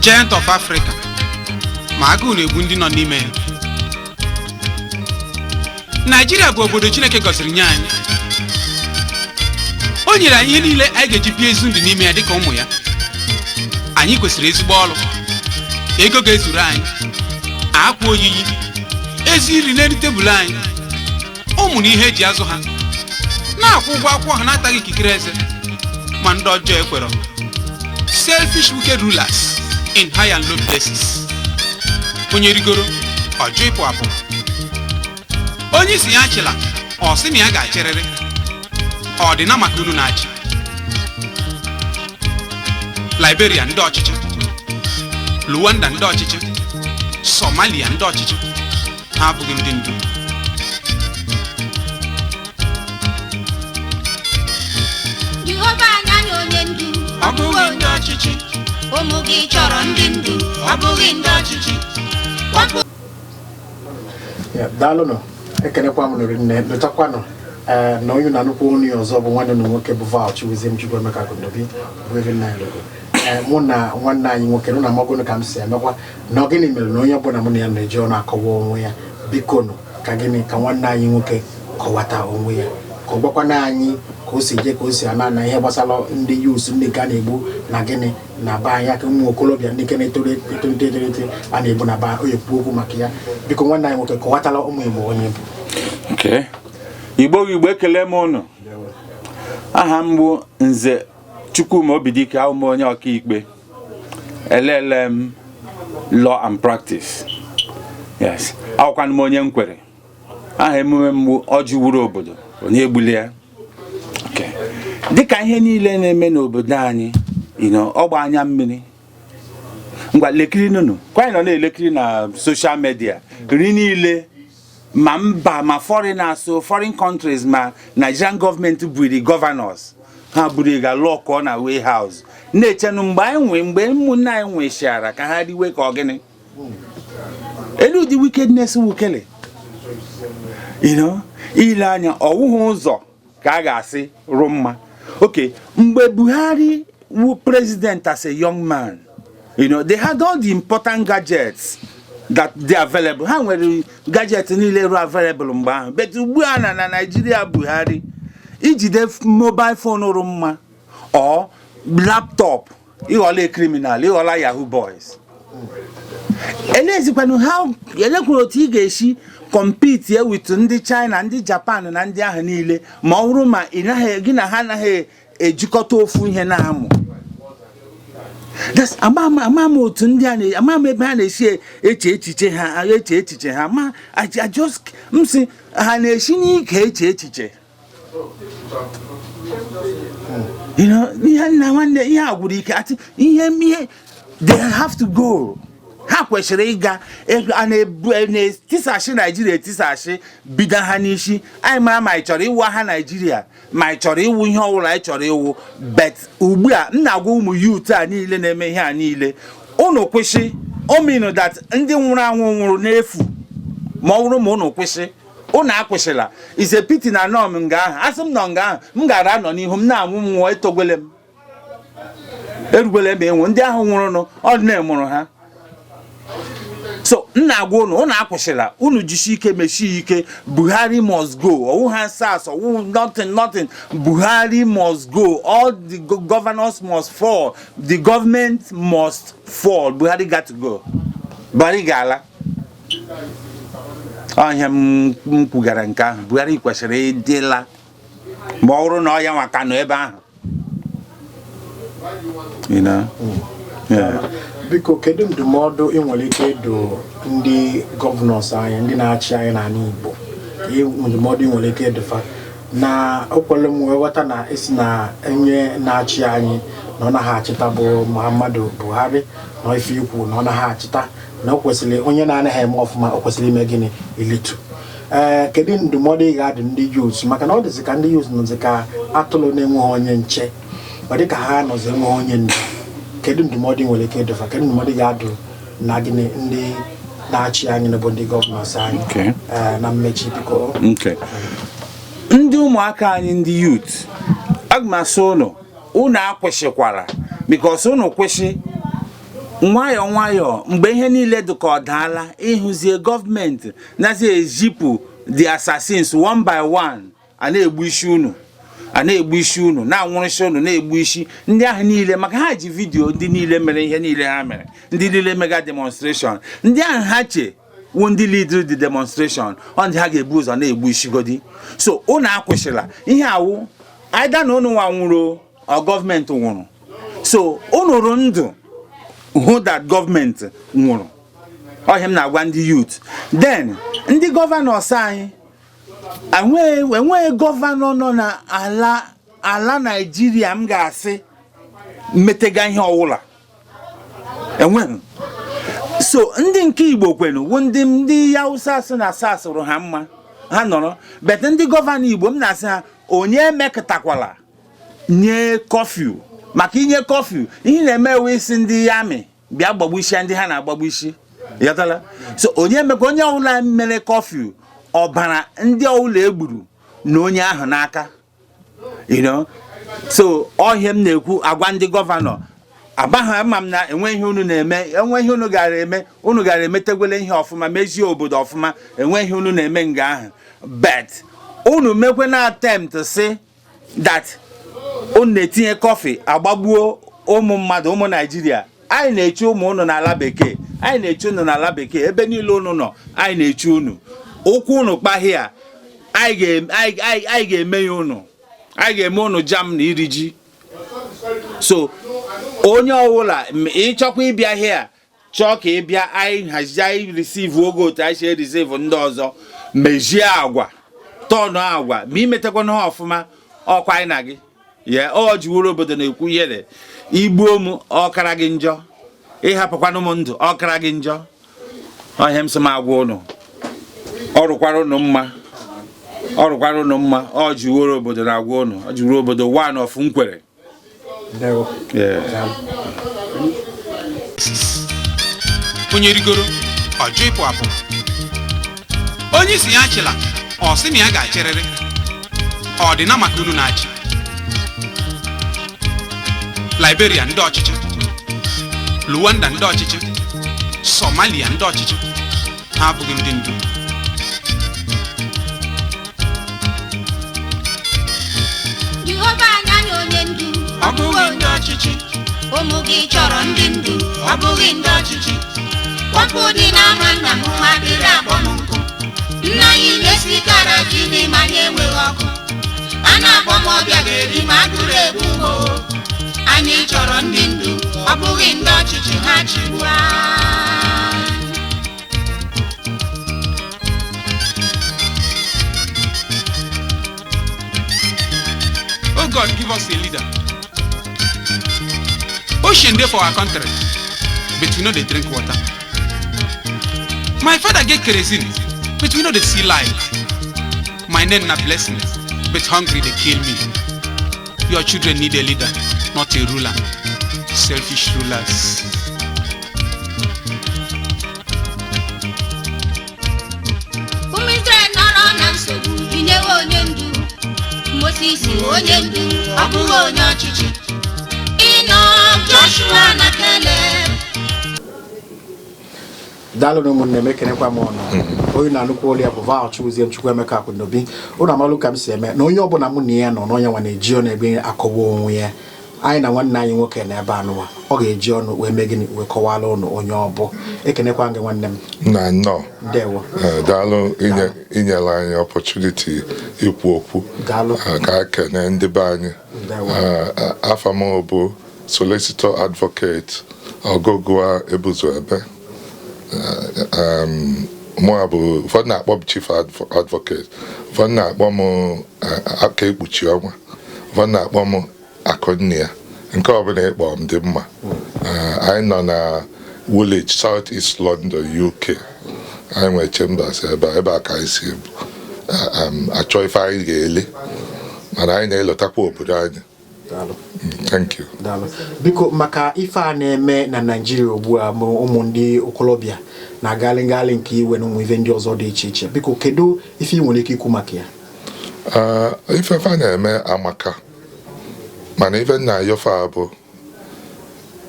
Giant of Africa, ma agụụ na-egbu ndị nọ n'ime ya. Naijiria bụ obodo Chineke gọziri nye anyị. O nyere anyị ihe niile anyị ga-eji bie ezi ndụ n'ime ya. Dịka ụmụ ya, anyị kwesịrị ezigbo ọrụ, ego ga-ezuru anyị, akwa oyiyi, ezi nri n'elu tebụl anyị, ụmụ na ihe eji azụ ha, na-akwụ ụgwọ akwụkwọ ha na-ataghị ikikere eze. Ma ndị ọjọọ ekwerọ. Selfish, wicked rulers in high and low places. Onye rigoro, ọjụ ịpụ apụ. Onye isi ya achịla, ọ sị na ya ga-achịrịrị. Ọ dị na maka unu na-achị Liberia, ndị ọchịchị Luanda, ndị ọchịchị Somalia, ndị ọchịchị ha abụghị ndị ndu. Jehova, anya na onye ndu. Ọ bụghị ndị ọchịchị. Ụmụ gị chọrọ ndị ndu, ọ bụghị ndị ọchịchị. Wapụ. Ya, daalụnụ. Ekenekwa m nụrụ nne. Lụtakwanụ ee na onye na-anụkwu onu ya ọzọ bụ nwanne unu nwoke bụ Val Chibuzie Chukwuemeka Akụndobi bụ ebe nna anyị logo. Ee, mụ na nwanne anyị nwoke nụ na amagonu ka m si emekwa na ọ gịnị mere na onye ọbụla mụ na ya na-eji ọnụ akọwa onwe ya. Biko nụ, ka gịnị ka nwanne anyị nwoke kọwata onwe ya, ka ọ gwakwana anyị ka o si je, ka o si ana na ihe gbasara ndị youths, ndị nke a na-egbu na gịnị na be anyị, aka ụmụ okorobịa ndị nke na-etolite etolite etolite a na-egbu na be anyị. O ekwu okwu maka ya. Biko, nwanne anyị nwoke, kọwatala ụmụ Igbo onye bụ. Okay. Igbo, Igbo, ekele m ụnụ. Aha m bụ Nze Chukwuma Obidike. Ahụ m onye ọkaikpe, LLM Law and Practice. Yes, awụkwanụ m onye Nkwere. Aha emume m bụ Ọjị Wuru Obodo, onye egbuli ya. Okay. Dịka ihe niile na-eme n'obodo anyị, ọgba anya mmiri. Ngwa, lekiri nụnụ kwa anyị nọ na-elekiri na social media nri niile, ma mba, ma foreigners, so foreign countries, ma Nigerian gọọmenti buri governors ha buru ga lọkọọ na warehouse, na-echenụ mgbe anyị nwe, mgbe ụmụnne anyị nwechara ka ha riwe. Ka ọ gịnị elu ụdị wickedness wukele ile anya ọwụghị ụzọ ka a ga-asị rụ mma. Okay, mgbe Buhari wu president as a young man, they had all the important gadgets that dey available. Ha nwere gadget niile rụ available mgbe ahụ. But ugbu a na Nigeria Buhari, ijide mobile phone rụ mma or laptop, ịghọla criminal, ịghọla yahoo boys. Elezikwanụ ha, elekwuru otu ị ga-esi compete with ndị China, ndị Japan na ndị ahụ niile, ma ọ bụrụ ma ị naghị, gị na ha anaghị ejikọta ofu ihe na-amụ. Ama m otu ndị a na, ama m ebe ha na-esi eche echiche ha, eche echiche ha. Ma I just m sị ha na-esi n'ike eche echiche. Ihe nna nwanne, ihe a gwụrụ ike. Ati ihe ihe, they have to go. Ha kwesịrị ịga. A na-ebu na-etisashi Naijiria, etisashi bido ha n'isi. Anyị mara ma anyị chọrọ ịwụ ha Naijiria, ma anyị chọrọ ịwụ ihe ọbụla anyị chọrọ ịwụ. But ugbu a m na-agwa ụmụ youth a niile na-eme ihe a niile, unu kwụsị. O mean that ndị nwụrụ anwụ nwụrụ n'efu ma ọ bụrụ ma unu kwụsị. Unu akwụsịla. Is a pity na anọ m nga ahụ. Asị m nọ nga ahụ, m gara anọ n'ihu m na-anwụ m nwụọ. Etogwele m, erugwele m enwu. Ndị ahụ nwụrụnụ, ọ na-emụrụ ha. So m na-agwa unu, unu akwụsịla. Unu jisie ike, mesie ike. Buhari must go. Ọwụ ha SARS, ọwụ nothing, nothing. Buhari must go. All the governors must fall. The government must fall. Buhari got to go. Buhari ga-ala. Ọhịa m kwugara nke ahụ. Buhari kwesịrị ịdịla ma ọ bụrụ na ọ ya nwa ka nọ ebe ahụ. Yeah. Biko, kedu ndụmọdụ ị nwere ike ịdụ ndị governors anyị, ndị na-achị anyị n'ala Igbo? Ihe ndụmọdụ ị nwere ike ịdụfa na okwele m wee ghọta na esi na onye na-achị anyị na ọ naghị achịta bụ Muhammadu Buhari, na ife ikwu na ọ naghị achịta, na o kwesịrị onye na-anaghị eme ọfụma, o kwesịrị ime gịnị? Ilitu. Ee, kedu ndụmọdụ ị ga-adụ ndị youths? Maka na ọ dịzị ka ndị youths nọzi ka atụrụ na-enweghị onye nche, ọ dị ka ha nọzi enweghị onye ndu. Kedu ndụmọdụ ị nwere ike ịdụfa? Kedu ndụmọdụ ị ga-adụ na gịnị ndị na-achị anyị na bụ ndị governors anyị? Ee, na mmechi, biko. Okay. Ndị ụmụaka anyị, ndị youth, aga m asị ụnụ, ụnụ akwụsịkwara, because ụnụ kwụsị. Nwayọọ nwayọọ, mgbe ihe niile dị ka ọ daala, ịhụzie gọọmenti nazi ezipụ the assassins one by one, a na-egbu isi unu, a na-egbu isi unu, na-anwụrịsị unu, na-egbu isi ndị ahụ niile, maka ha ji video ndị niile mere ihe niile ha mere, ndị niile mega demonstration, ndị ahụ ha che wụ ndị lead the demonstration, ọ ndị ha ga-ebu ụzọ na-egbu isigodi. So unu akwụsịla ihe awụ aida na unu nwa nwụrụ, ọ gọọmenti nwụrụ. So unu rụ ndụ hụ that gọọmenti nwụrụ. Ọhịa m na-agwa ndị youth. Then ndị governors anyị, enweghị governor nọ na ala Naijiria m ga-asị metega ihe ọwụla, enweghị. So ndị nke Igbo kwenu wụ ndị Hausa sị na SARS rụ ha mma, ha nọrọ. But ndị governor Igbo, m na-asị ha, onye emekọtakwala nye curfew, maka inye curfew, ihe na-eme ewe isi ndị amị bịa gbagbuisia ndị ha na-agbagbu isi. Ghọtala? So onye emekwa, onye ọbụla mere curfew, ọbara ndị ọbụla egburu na onye ahụ n'aka. So ọhịa m na-ekwu agwa ndị governor agbaghị ama m na enwe ihe unu na-eme, enwe ihe unu gara eme, unu gara emetegwele ihe ọfụma, mezie obodo ọfụma, enwe ihe unu na-eme nga ahụ. But unu mekwe na attempt si that unu na-etinye curfew, agbagbuo ụmụ mmadụ, ụmụ Naijiria. Anyị na-eche ụmụ unu n'ala bekee, anyị na-eche unu n'ala bekee, ebe niile unu nọ, anyị na-eche unu. Ụkwụ unu kpahịa, anyị ga-eme ya unu, anyị ga-eme unu jam na iri ji. So onye ọbụla ịchọkwa ịbịa hịa, chọọ ka ị bịa, anyị hazie, anyị receive oge otu anyị si receive ndị ọzọ. Mezie agwa, tọnụ agwa, ma imetakwana ha ọfụma, ọkwa anyị na gị ya ọ jiwuru obodo na-ekwu ihere. Igbuo m, ọkara gị njọ. Ịhapụkwanụ m ndụ, ọkara gị njọ. Ọhịa m sị m agwa ụnụ, ọ rụkwara ụnụ mma, ọ rụkwara ụnụ mma. Ọ jiworo obodo na-agwa ụnụ, ọ jiworo obodo one of Nkwere. Ndewo. Yeah. Daalụ. Onye rigoro, ọ jụ ịpụ apụ. Onye isi ya achịla, ọ sị na ya ga-achịrịrị. Ọ dị na maka unu na-achị Liberia, ndị ọchịchị Luanda, ndị ọchịchị Somalia, ndị ọchịchị ha abụghị ndị ndu. Jehova, anya ya onye ndu. Ọ bụghị ndị ọchịchị. Ụmụ gị chọrọ ndị ndu, ọ bụghị ndị ọchịchị. Ọkụ dị n'ama nna m, adịrị akpọ m nkụ. Nna anyị na-esikara ji n'ime, anyị enweghị ọkụ. A na-akpọ m ọbịa ga-eri ma agụrụ egbu m o. Anyị chọrọ ndị ndu, ọ bụghị ndị ọchịchị ha chịgbu anyị. Oh God, give us a leader. Ocean dey for our country, but we no dey drink water. My father get kerosene, but we no dey see light. My name na Blessing, but hungry dey kill me. Your children need a leader, not a ruler. Selfish rulers. Ụmụ Israel nọrọ na nsogbu, inyewe onye ndu. Moses, onye ndu, ọ bụghị onye ọchịchị. Enoch, Joshua na Caleb. Daalụ na ụmụnne m, ekenekwa m ọnụ. Onye na-anụkwu olu ya bụ Val Chukwuzie Chukwuemeka Akụnobi. Ụnụ amalụ ka m si eme na onye ọbụla mụ na ya nọ n'onye nwa na-eji ọnụ ebe akọwa onwe ya. Anyị na nwanne anyị nwoke na ebe anụwa, ọ ga-eji ọnụ wee mee gịnị, wee kọwara ụnụ onye ọ bụ. Ekenekwa gị, nwanne m. Na nnọọ. Ndewo. Daalụ inyere anyị opportunity ikwu okwu. Daalụ. Ka a kene ndị be anyị. Ndewo. Afa m bụ Solicitor Advocate Ọgụgụa Ebuzoebe. Mụ bụ, ụfọdụ na-akpọ m Chief Advocate, ụfọdụ na-akpọ m Aka Ekpuchi Ọnwa, ụfọdụ na-akpọ m Akụnne ya. Nke ọbụla ịkpọ m dị mma. Anyị nọ na Woolwich, South East London, UK. Anyị nwere chambers ebe a, ebe a ka anyị si achọ ife anyị ga-ele, mana anyị na-elotakwa obodo anyị. Daalụ. Thank you. Daalụ. Biko, maka ife a na-eme na Naijiria ugbu a, mụ ụmụ ndị okorobịa na-agalị ngalị nke iwe na ụmụ ife ndị ọzọ dị iche iche, biko, kedu ife ị nwere ike ikwu maka ya? Ife fa na-eme amaka, mana ife nna ayọfa bụ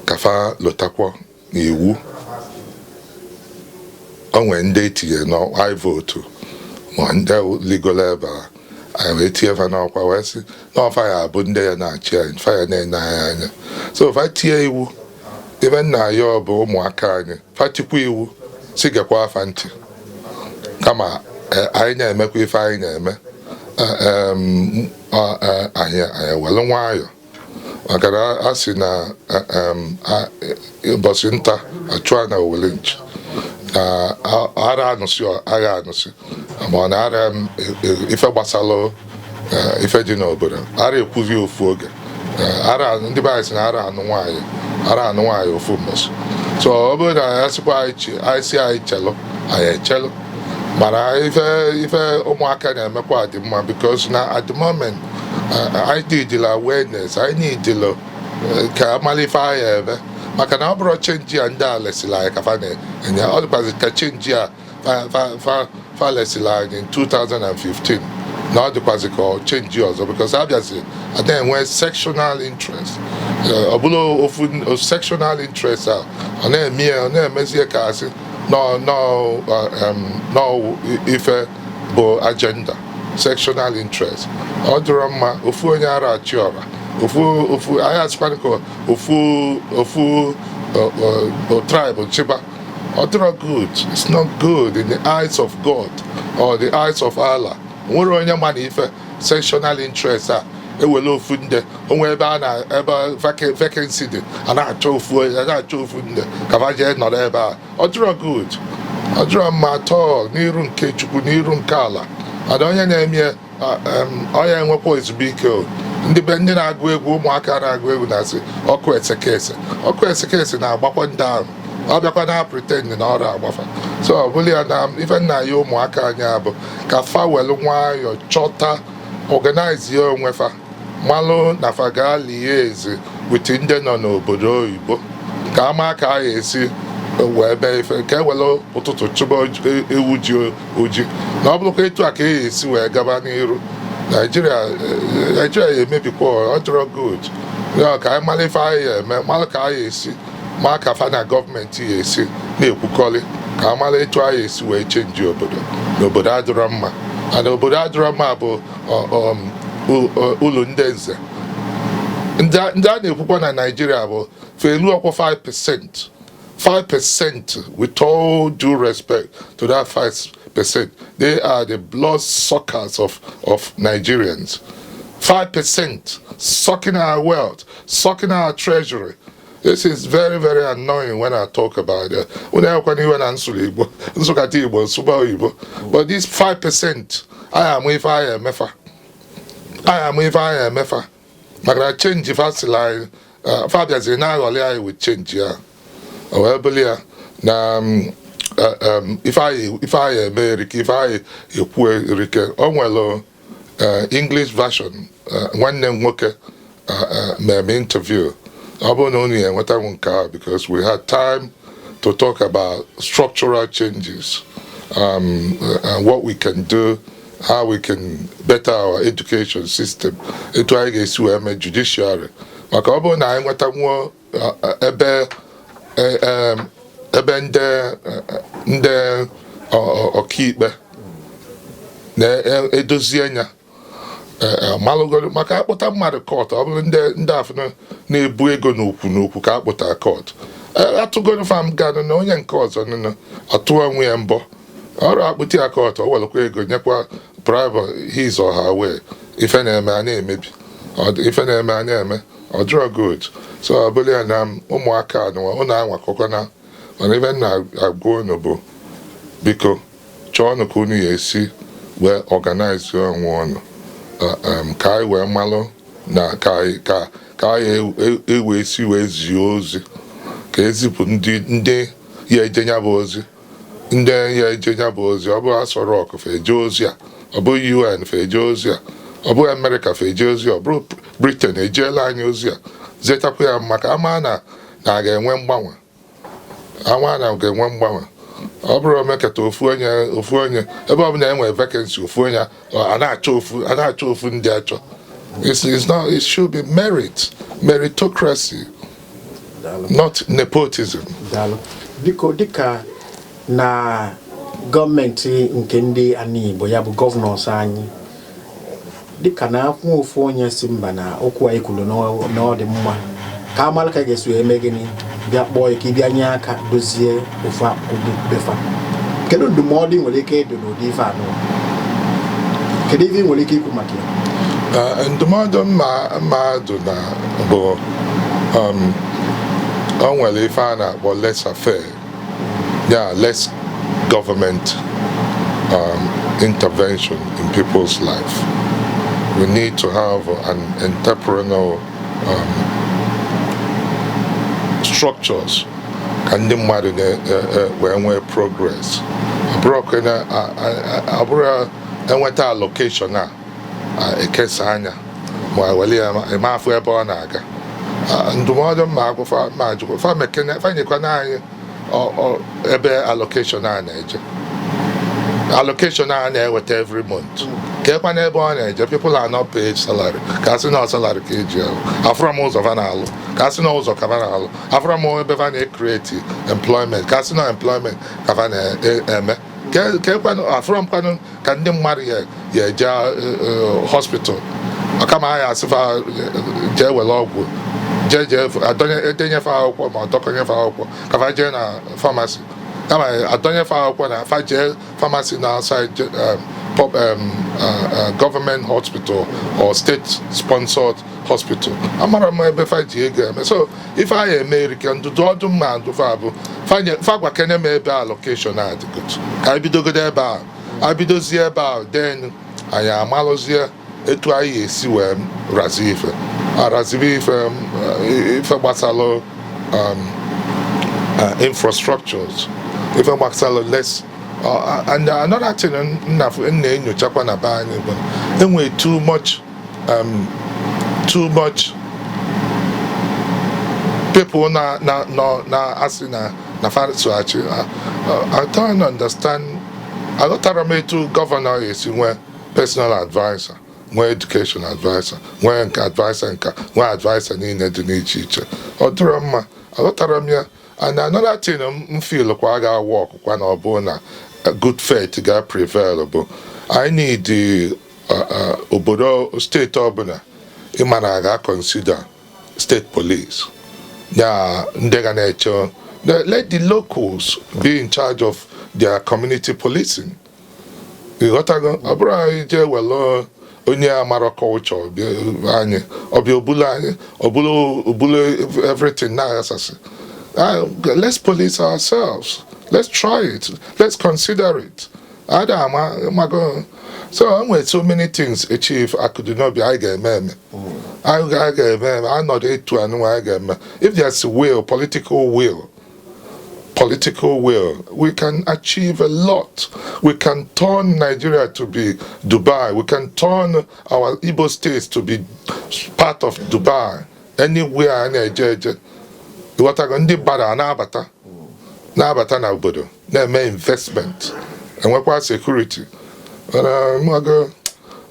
ka fa lotakwa N'iwu o nwere ndị etinye n'ị vote ma ndị ligolo ebe a, anyị wee tinye fa n'ọkwa, wee sị na ọfa ya abụ ndị ya na-achị anyị, fa ya na-ene anyị anya. So fa tie iwu, ife nna ya bụ ụmụaka anyị, fa tikwa iwu si gekwa afa ntị, kama anyị na-emekwa ife anyị na-eme. Anyị were nwayọ, maka na a sị na ụbọchị nta achụa na owele nchi na ara anụsị agha anụsị, ma ọ na-ara ife gbasara ife dị n'obodo ara ekwuzi ofu oge. Ara ndị be anyị sị na ara anụ nwaanyị, ara anụ nwaanyị ofu mbọsị. So ọ bụrụ na ya sịkwa anyị si anyị chelụ, anyị echelụ. Mana ife ụmụaka na-emekwa dị mma, because na at the moment anyị need awareness, anyị need ka amala ife anyị eme, maka na ọ bụrụ change a ndị a lesịrị anyị ka fa na-enye, ọ dịkwazị ka change a fa lesịrị anyị in 2015, na ọ dịkwazị ka ọ change ọzọ, because abịazi ada enwe sectional interest. Ọ bụrụ ofu sectional interest a, ọ na-eme ya, ọ na-emezie ka asị nọ ife bụ agenda sectional interest. Ọ dịrọ mma. Ofu onye ara achị ọra, ofu ofu anyị asịkwana ka ofu ofu tribe chịba, ọ dịrọ good. It's not good in the eyes of God or the eyes of Allah. Nwere onye ma na ife sectional interest a ewere ofu nde onwe ebe a na ebe vacancy dị, a na-achọ ofu onye, a na-achọ ofu nde ka fa jee nọrọ ebe a. Ọ dịrọ good, ọ dịrọ mma atọ n'iru nke Chukwu, n'iru nke ala. Ada onye na-eme onye enwekwa ezumike o. Ndị be ndị na-agụ egwu, ụmụaka na-agụ egwu na-asị ọkụ esekese, ọkụ esekese na-agbakwa ndị ahụ, ọ bịakwa na pretend na ọrụ agbafa. So ọ bụrụ ya na ife nna ya, ụmụaka anyị abụ ka fa welu nwayọ chọta, organize ya onwe fa, malụ na fa gaa liaise with ndị nọ n'obodo oyibo, ka ama ka a ga-esi wee mee ife ka ewere ụtụtụ chụba ewu ji oji. Na ọ bụrụkwa etu a ka e esi wee gaba n'iru, Naijiria ya emebikwa. Ọ dịrọ good ya. Ka anyị mara ife anyị ya eme, mara ka anyị esi ma ka fa na gọọmenti ya esi na-ekwukọrị, ka a mara etu anyị esi wee change obodo. Na obodo adịrọ mma, and obodo adịrọ mma bụ ụlọ ndị nze, ndị a na-ekwukwa na Naijiria bụ felu ọkwa 5%, 5%. With all due respect to that 5%, they are the blood suckers of Nigerians. 5% sucking our wealth, sucking our treasury. This is very, very annoying when I talk about it. Unu ekwana iwe na nsụrụ Igbo, nsụkata Igbo, nsụba oyibo. But this 5%, I am ife anyị emefa. I am ife anyị emefa. Maka na change fa sịrị anyị, fa bịaziri na-aghọrị anyị with change ya. O wee bụrụ ya na ife anyị eme erike, ife anyị ekwu erike. O nwere English version, nwanne m nwoke mere m interview. Ọ bụrụ na unu ya enwetanwu nke ahụ, because we had time to talk about structural changes, and what we can do, how we can better our education system, etu anyị ga-esi wee mee judiciary, maka ọ bụrụ na anyị nwetanwuo ebe ebe ndị ọkaikpe na-edozi anya malụgoro, maka akpụta mmadụ court, ọ bụrụ ndị afụ na-ebu ego n'ukwu n'ukwu ka akpụta court, atụgoro fam ganụ na onye nke ọzọ nụnụ atụọ onwe ya mbọ ọrụ akpụta ya court, ọ welụkwa ego nyekwa bribe his or her way. Ife na-eme a na-emebi, ife na-eme a na-eme, ọ dịrọ good. So ọ bụrụ ya na ụmụaka anụwa ụnụ anwakọkwana, mana ife m na-agwa unu bụ, biko chọọnụ ka unu ya esi wee organize onwe unu, ka anyị wee malụ na ka anyị ewee si wee zie ozi, ka ezipụ ndị ya eje ya bụ ozi, ndị ya eje ya bụ ozi. Ọ bụrụ Aso Rock fa eje ozi a, ọ bụrụ UN fa eje ozi a, ọ bụrụ Amerịka fa eje ozi a, ọ bụrụ Britain ejeela anyị ozi a, zetakwa ya, maka ama na a ga-enwe mgbanwe, ama na ga-enwe mgbanwe. Ọ bụrụ omekata ofu onye, ofu onye, ebe ọ bụla enwere vacancy, ofu onye a na-achọ, ofu a na-achọ, ofu ndị achọ. It's not, it should be merit, meritocracy. Daalụ. Not nepotism. Daalụ. Biko, dịka na gọọmenti nke ndị ana Igbo, ya bụ governors anyị, dịka na akwụ ofu onye si mba na okwu anyị kwuru na ọ dị mma ka amara ka a ga-esi wee mee gịnị, bịa kpọọ ya ka ị bịa nye aka dozie ofu akụkụ befa, kedu ndụmọdụ ị nwere ike ịdụ n'ụdị ife anụ? Kedu ife ị nwere ike ikwu maka ya? Ndụmọdụ mmadụ na bụ o nwere ife a na-akpọ laissez-faire, ya less government intervention in people's life. We need to have an entrepreneurial structures ka ndị mmadụ wee nwee progress. Ọ bụrụ enweta allocation a ekesa anya ma were ya eme afọ ebe ọ na-aga. Ndụmọdụ mma agwụfa ma ajụkwa fa mekene fa nyekwana anyị ebe allocation a na-eje, allocation a na-eweta every month, ka ekwana ebe ọ na-eje. People are not paid salary. Ka a sị na salary ka eji alụ, afụrọ m ụzọ fa na-alụ. Ka a sị na ụzọ ka fa na-alụ, afụrọ m ebe fa na-ecreate employment. Ka a sị na employment ka fa na-eme, ka ekwanụ, afụrọ m kwanụ ka ndị mmadụ ya eje hospital, kama a ya asị fa jee were ọgwụ, jee jee edenyefe akwụkwọ ma ọdọkọnyefe akwụkwọ ka fa jee na pharmacy, kama adọnyefe akwụkwọ na fa jee pharmacy na outside government hospital or state sponsored hospital. Amara m ebe fa ji ego eme. So ife anyị eme erike. Ndụdụ ọdụ mma ndụfa bụ fa gwakene m ebe allocation a dịgotu, ka anyị bidogodo ebe a. Anyị bidozie ebe a, then anyị amalụzie etu anyị ga-esi wee razie ife arazibe ife, ife gbasalụ infrastructures, ife gbasara less. And another thing m na-enyochakwa na be anyị bụ enwe too much people na na nọ na asị na fa so achị. I don't understand. Aghọtara m etu governor esi nwee personal adviser, nwee education adviser, nwee nke adviser nka, nwee adviser niile dị n'iche iche. Ọ dịrọ mma, aghọtara m ya. And another thing m feel kwa ga work kwa na ọ bụ na good faith ga prevail bụ I need obodo steeti ọbụla ịma na ga consider state police, ya ndị ga na-eche. Let the locals be in charge of their community policing. Ịghọtago? Ọ bụrụ anyị jee were onye amara culture bịa anyị, ọbịa obulu anyị, obulu obulu everything na-aghasasị. Let's police ourselves. Let's try it. Let's consider it. Ada ama mago. So enwere so many things Chief Akudinobi anyị ga-eme eme, anyị ga-eme eme anọdụ etu anụnwa anyị ga-eme. If there's a will, political will, political will, we can achieve a lot. We can turn Nigeria to be Dubai. We can turn our Igbo states to be part of Dubai. Anywhere a na-eje eje, ịghọtago, ndị mmadụ a na-abata na-abata na obodo na-eme investment, enwekwa security. Mana mmago,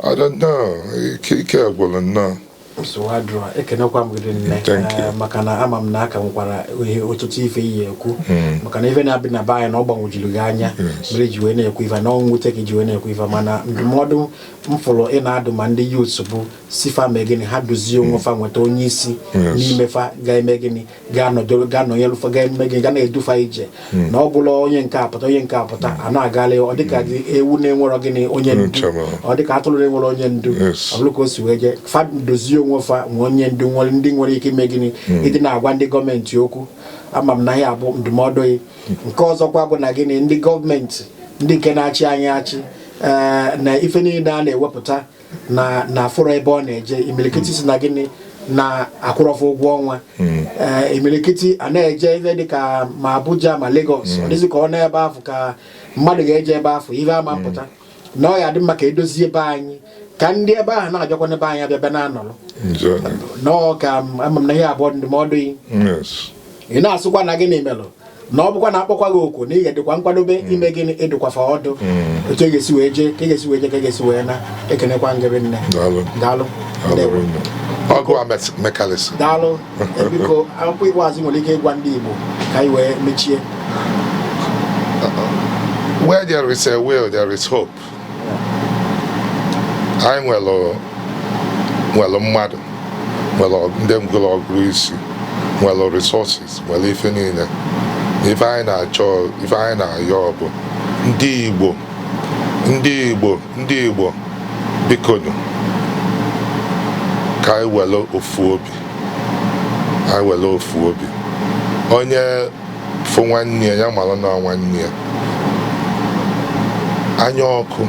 I don't know, ike ike gwụrụ nnọọ. Nsogbu adịrọ. Ekenekwa m gị nne. Thank you. Maka na ama m na aka nwekwara ihe ọtụtụ ife iyi ekwu, maka na ife na-abịa na be anyị na ọ gbanwejuru gị anya mere ji wee na-ekwu ife na ọ nwute ka iji wee na-ekwu ife. Mana ndụmọdụ m fụrụ ị na-adụ ma ndị youths bụ sifa mee gịnị, ha duzie onwe fa, nweta onye isi n'ime fa ga-eme gịnị, ga-anọdụ, ga-anọnyere fa, ga-eme gịnị, ga na-edufa ije, na ọ bụla onye nke apụta, onye nke apụta, a na-agalị, ọ dịka gị ewu na-enwerọ gịnị, onye ndu. Nchema. Ọ dịka atụrụ na-enwere onye ndu. Ọ bụrụ ka o si wee jee, fa dozie onwe fa, nwee onye ndu, nwere ndị nwere ike ime gịnị, ịdị na-agwa ndị gọọmenti okwu. Ama m na ya bụ ndụmọdụ gị. Nke ọzọkwa bụ na gịnị, ndị gọọmenti, ndị nke na-achị anyị achị, ee, na ife niile a na-ewepụta na afụrọ ebe ọ na-eje. Imilikiti si na gịnị, na akwụrọfụ ụgwọ ọnwa, ee, imilikiti a na-eje ife dịka ma Abuja ma Lagos, ọ dịzị ka ọ na-ebe afụ ka mmadụ ga-eje ebe afụ ife ama mpụta na ọ ya dị mma ka edozie ebe anyị, ka ndị ebe ahụ na-abịakwa n'ebe anyị abịa bịa na-anọrọ. Nọọ ka ama m na ihe abụọ ndụmọdụ gị. Ị na-asụkwa na gịnị melụ na ọ bụkwa na akpọkwa gị oku na ị ga-edịkwa nkwadobe ime gịnị, ịdụkwafa ọdụ otu ị ga-esi wee jee, ka ị ga-esi wee jee, ka ị ga-esi wee na. Ekenekwa ngịrị nne. Daalụ. Daalụ. Daalụ Ndewo. rinne. Ọgụ a mekalịsị. Daalụ. Biko, akwụkwọ ikpeazụ nwere ike ịgwa ndị Igbo ka anyị wee mechie. Where there is a will, there is hope. Anyị nwere mmadụ, nwere ndị ngwụrụ ọgụrụ isi, nwere resources, nwere ife niile. Ife anyị na-achọ, ife anyị na-ayọ bụ ndị Igbo, ndị Igbo, ndị Igbo, bikonu, ka anyị were ofu obi, anyị were ofu obi. Onye fụ nwanne ya, ya mara na nwanne ya. Anya ọkụ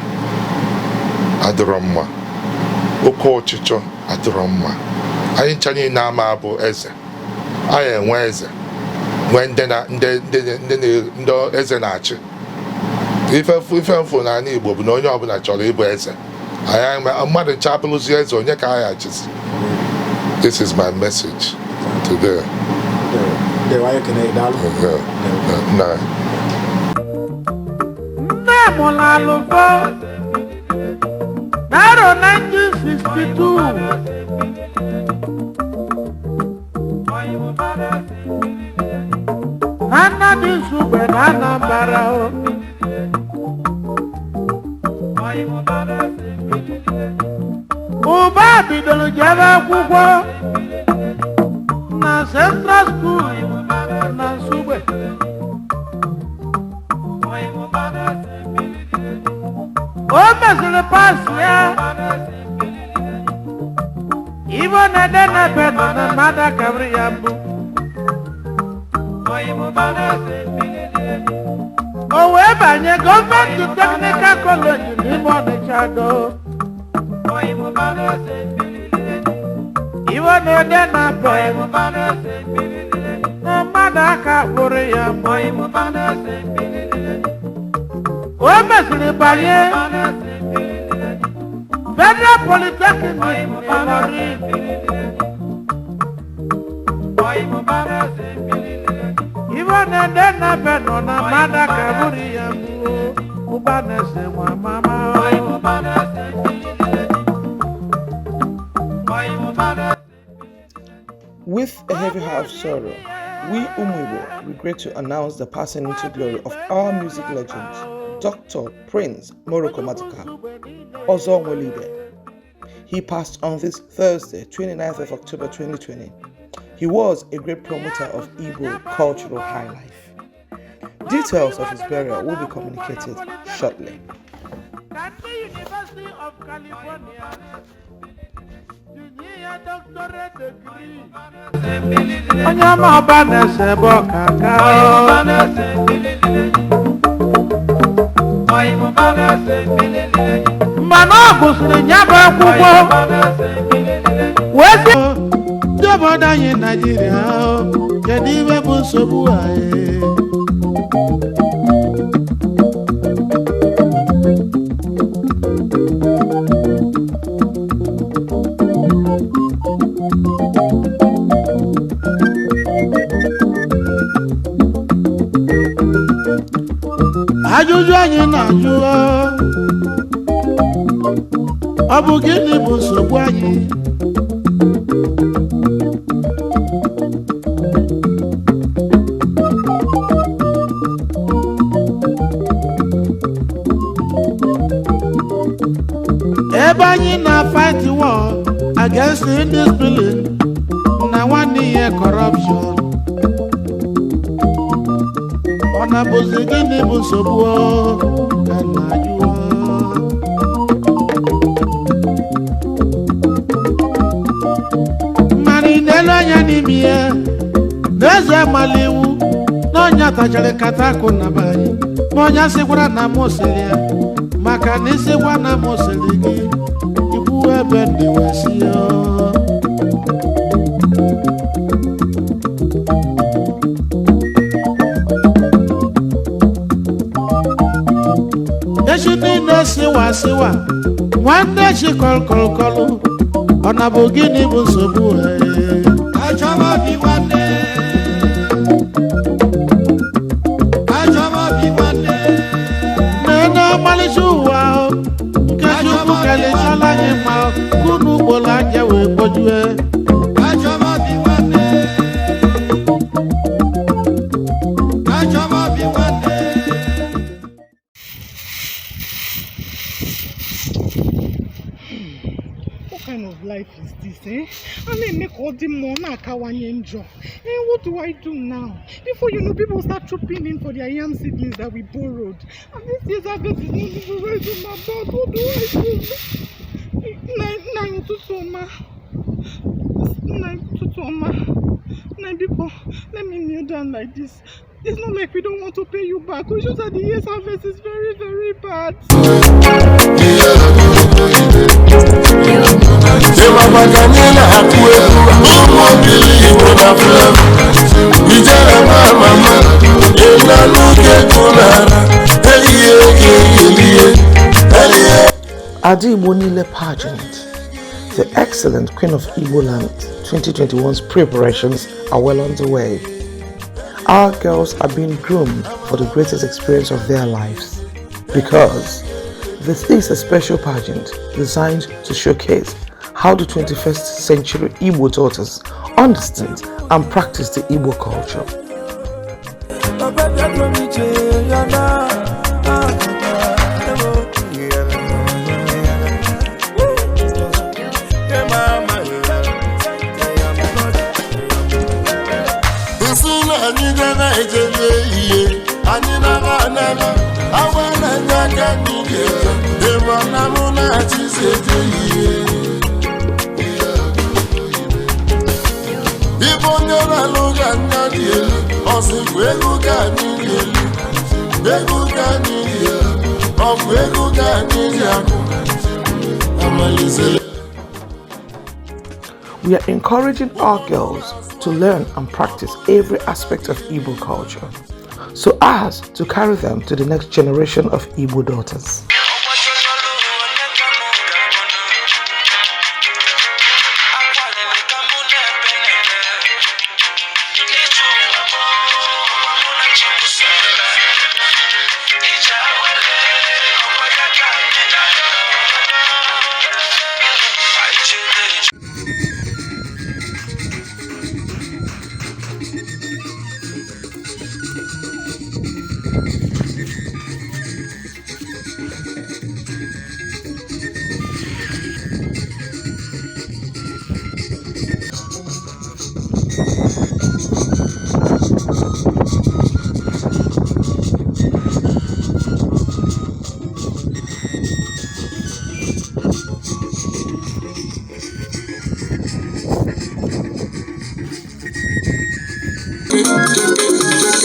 adịrọ mma, oke ọchịchọ adịrọ mma. Anyị ncha niile ama abụ eze, anyị enwe eze, nwee ndị na ndị ndị ndị ndị eze na-achị. Ife mfu n'ala Igbo bụ na onye ọbụla chọrọ ịbụ eze. Anyị mmadụ ncha abụrụzi eze, onye ka anyị achịzi? This is my message today. Ndewo, anyị ekene gị, daalụ. Yeah. Na Nne mụrụ alụfọ n'arọ 1962. Na Nnamdi Nsugbe na Anambra o. Ụba bidoro jebe akwụkwọ na Central School na Nsugbe. O mesịrị pass ya. Ibo na-ede na ebe nọ na mmadụ akabiri ya mbụ. O wee banye Government Technical College n'ime Ọnịcha do. Ibo na-ede na be na mmadụ aka kpụrụ ya mbụ. O mesịrị banye Federal Polytechnic Ìlọrin. Ibo na-ede na be nọ na mmadụ aka bụrụ ya mbụ. Ụba na-ese nwa mama o. With a heavy heart of sorrow, we Umuibo regret to announce the passing into glory of our music legend, Dr. Prince Morocco Matuka, Ozo Nwelibe. He passed on this Thursday, 29th of October 2020. He was a great promoter of Igbo cultural high life. Details of his burial will be communicated shortly. Ka ndị University of California tinye ya doctorate degree. Onye ọma ọba na-ese bụ ọkaka o. Mana ọ gụsịrị ya bụ akwụkwọ wee sị ndị obodo anyị Naijiria o, kedu ibe bụ nsogbu anyị? Ajụjụ anyị na-ajụ ọ, ọ bụ gịnị bụ nsogbu anyị? Ebe anyị na-fight war against indiscipline na nwanne ihe corruption, ọ na-abụzi gịnị bụ nsogbu ọ ka m na-ajụ ọ? Mana ị na-ele anya n'ime ya na eze amala iwu na ọnya tachara nkata akụ na be anyị, ma ọnya sịkwara na mụ sịrị ya, maka na ịsịkwa na mụ sịrị gị ikwu ebe ndị wee si ya. Echi niile siwa siwa, nwanne chi kọlkọlkọlụ, ọ na bụ gịnị bụ nsogbu ee? Achọba bi nwanne. Achọba bi nwanne. Na-ene ọmalịcha ụwa o, nke Chukwu kelechala anyị mma o, ka unu ugboro anya wee kpojue. life is this, eh? A na-eme ka ọ dị mma, ọ na-akawanye njọ. Eh, what do I do now? Before you know, people start trooping in for their yam seedlings that we borrowed. And this year's harvest is not even right on my back. What do I do? Nna, nna anyị, ụtụtụ ọma. Nna anyị, ụtụtụ ọma. Nna, biko, let me kneel down like this. It's not like we don't want to pay you back. It's just that the year's harvest is very, very bad. Ịmakwa ka anyị na-akụ egwu ụmụ obili Igbo na Flavor ijere nwa mama ịnanụ ka egwu n'ara ehihie ga-eyelie elie. Ada Igbo Nile pageant, the excellent Queen of Igbo Land 2021's preparations are well underway. Our girls are being groomed for the greatest experience of their lives because this is a special pageant designed to showcase how the 21st century Igbo daughters understand and practice the Igbo culture. Papa bịa m ije ya na Nsị na anyị ga na-ejebe ihe anyị nara anara awa na ndị aka anyị ga-eje ịma na mụ na-achịzi eje ihe. Ibe onye na-alụ ga anya dị elu ọsịkwa ego ka anyị dị elu ego ka anyị dị elu ọ bụ ego ka anyị ji akụ amalizere. We are encouraging our girls to learn and practice every aspect of Igbo culture so as to carry them to the next generation of Igbo daughters.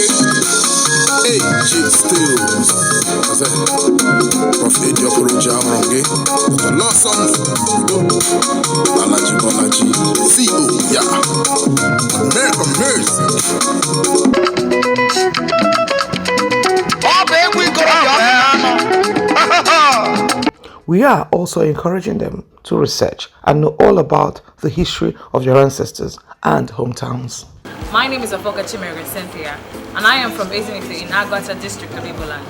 Hey, G Stills. Prof. Eddie Okoroji ahụrụ gị. Dr. Lawson Udo. Alaji Bolaji. CEO ya. American Mercy. Ọ bụ egwu ikorobịa ọnụ. We are also encouraging them to research and know all about the history of their ancestors and hometowns. My name is Afoka Chimerige Cynthia, and I am from Ezinifite in Aguata district of Igbo land.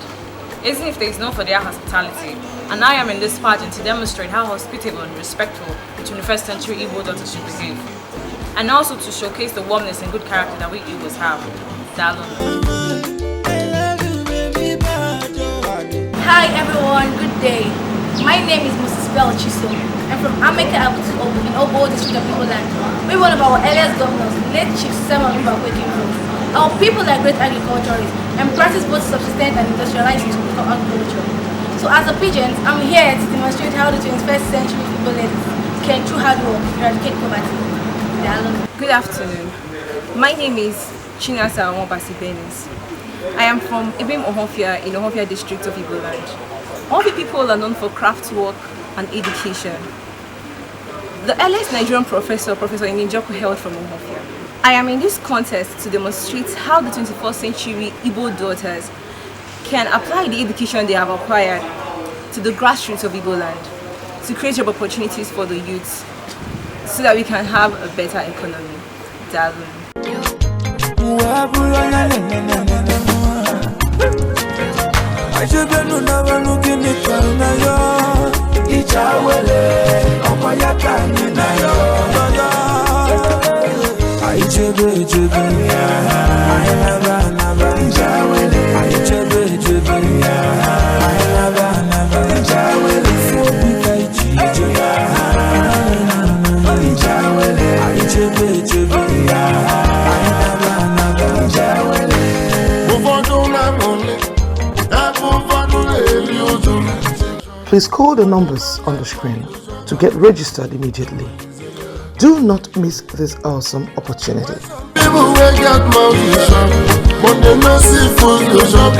Ezinifite is known for their hospitality, and I am in this pageant to demonstrate how hospitable and respectful the 21st century Igbo daughters should behave, and also to showcase the warmness and good character that we Igbos have. Daalụ. Hi everyone, good day. My name is Mrs. Bell Chisom. I'm from Ameke Abutu Obo in Obo district of Igbo land, where one of our earliest governors, late Chief Simon Mbakwe, came from. Our people are great agriculturists and practice both subsistence and industrialized agriculture. So as a pageant, I'm here to demonstrate how the 21st century Igbo ladies can, through hard work, eradicate poverty. Daalụ. Good afternoon. My name is Chinasa Nwabasi Benis. I am from Ibim Ohofia in Ohofia district of Igbo land. Ohofia people are known for craft work and education. The earliest Nigerian professor, Professor Ini Njoku, hailed from Ohofia. I am in this contest to demonstrate how the 21st century Igbo daughters can apply the education they have acquired to the grassroots of Igbo land to create job opportunities for the youth so that we can have a better economy. Daalụ. Ụwa bụrụ onye na-enene Ajebenu na banu gịnị ka na yo Ije awele ọkwa ya ka anyị na yo Anyị chebe echebe anyị naba anaba. Ije awele anyị chebe echebe anyị naba anaba. Ije awele ifu obi ka iji ije. Please call the numbers on the screen to get registered immediately. Do not miss this awesome opportunity. People wey get mouth to chop, but dem no see food to chop.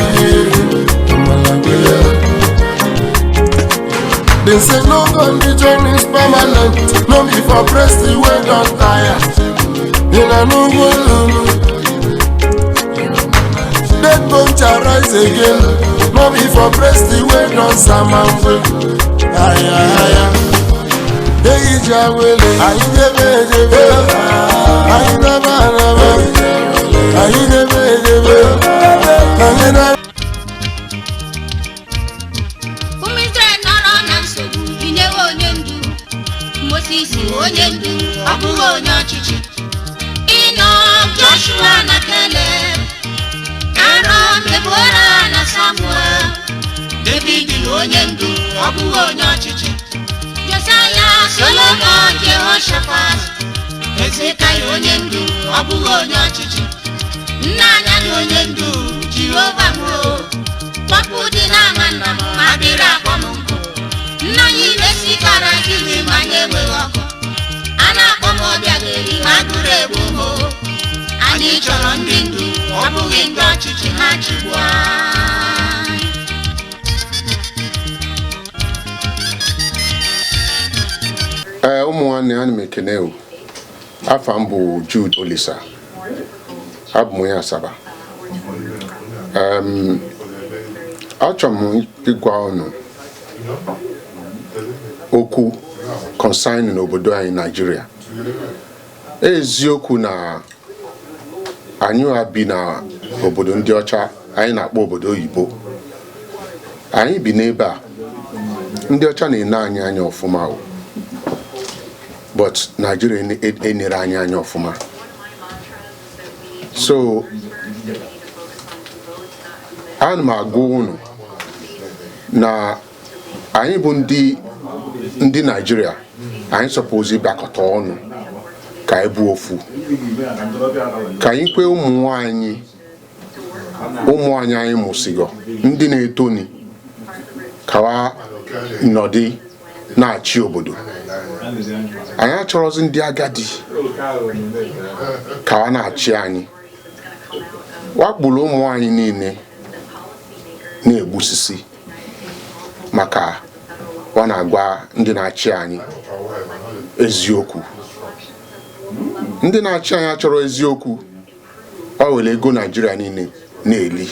They say no condition is permanent, no be for breast wey don tire. Una no go lulu. Dead bone shall rise again, no be for breast wey don samamwe. Aya aya. Eyi jawele, ayi debe debe, ayi daba daba, ayi debe debe, ayi daba. Ụmụ Izrel nọrọ na nsogbu binyewe onye ndu. Moses onye ndu, ọ bụghị onye ọchịchị. Enoch, Joshua na Caleb, Aaron, Deborah na Samuel. David onye ndu, ọ bụghị onye ọchịchị. Josiah, Solomon, Jehoshaphat, Hezekiah onye ndu, ọ bụghị onye ọchịchị. Nna anya dị onye ndu, Jehova m o. Kpọpụ dị n'ama nna m, adịrị akpọ m nkụ. Nna anyị mesikara gịnị ma anyị enweghị ọkụ. A na-akpọ m ọbịa ga-eri ma agụrụ egbu m o. Anyị chọrọ ndị ndu, ọ bụghị ndị ọchịchị ha chịgbu anyị. Ee, ụmụ nwanne, ana m ekene o. Afa m bụ Jude Olisa, abụ m onye Asaba. Achọrọ m ịgwa unu okwu concerning n'obodo anyị Naijiria. Eziokwu na anyị a bi na obodo ndị ọcha anyị na-akpọ obodo oyibo. Anyị bi n'ebe a ndị ọcha na-ene anyị anya ọfụma o, but Nigeria enere anyị anya ọfụma. So ana m agwa unu na anyị bụ ndị Naijiria, anyị suppose ịbịakọta ọnụ ka anyị bụ ofu, ka anyị kwe ụmụ anyị anyị mụsịgọ ndị na-etoni ka nọdị na-achị obodo. Anyị achọrọzi ndị agadi ka ha na-achị anyị. Wakpuru ụmụ anyị niile na-egbusisi maka ọ na-agwa ndị na-achị anyị eziokwu. Ndị na-achị anyị achọrọ eziokwu. Ọ were ego Naijiria niile na-eli.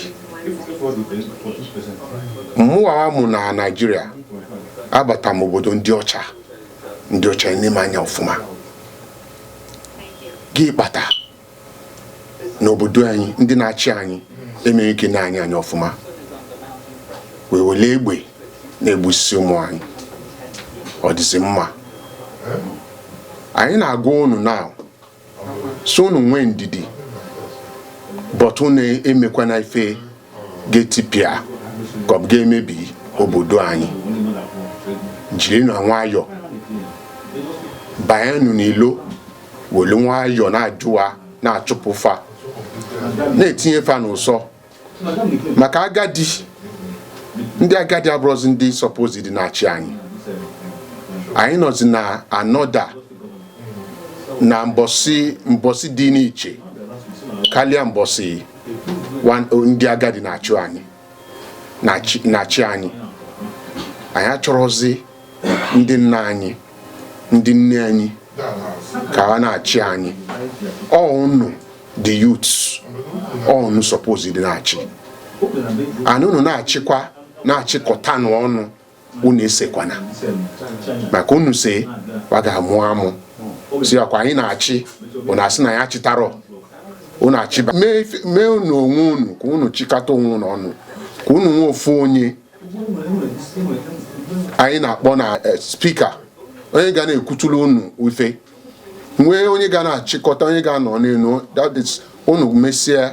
Mụwa mụ na Naijiria abata m obodo ndị ọcha, ndị ọcha ene m anya ọfụma. Gị kpata n'obodo anyị ndị na-achị anyị emeghị ike na-anya anya ọfụma, wee wele egbe na-egbusisi ụmụ anyị. Ọ dịzị mma anyị na-agwa unu na so unu nwee ndidi, but unu emekwana ife ga-etipịa ka ọ ga-emebi obodo anyị. Jiri na nwayọ banyenụ n'ilo, welu nwayọ na-ajụwa na-achụpụ fa, na-etinye fa n'ụsọ, maka agadi ndị agadi abụrụzi ndị suppose dị na-achị anyị. Anyị nọzi na anọda na mbọsị mbọsị dị n'iche karịa mbọsị ndị agadi na-achị anyị na-achị anyị. Anyị achọrọzi ndị nna anyị, ndị nne anyị ka ha na-achị anyị. Unu the youths, unu suppose dị na-achị and unu na-achịkwa na-achịkọtanụ ọnụ. Unu esekwana, maka unu se wa ga-amụ amụ si akwa anyị na-achị. Unu asị na ya chịtarọ unu achịba. Mee unu onwe unu ka unu chịkọta onwe unu ọnụ, ka unu nwee ofu onye anyị na-akpọ na speaker, onye ga na-ekwutulu unu ife, nwee onye ga na-achịkọta, onye ga-anọ n'elu. That is, unu mesie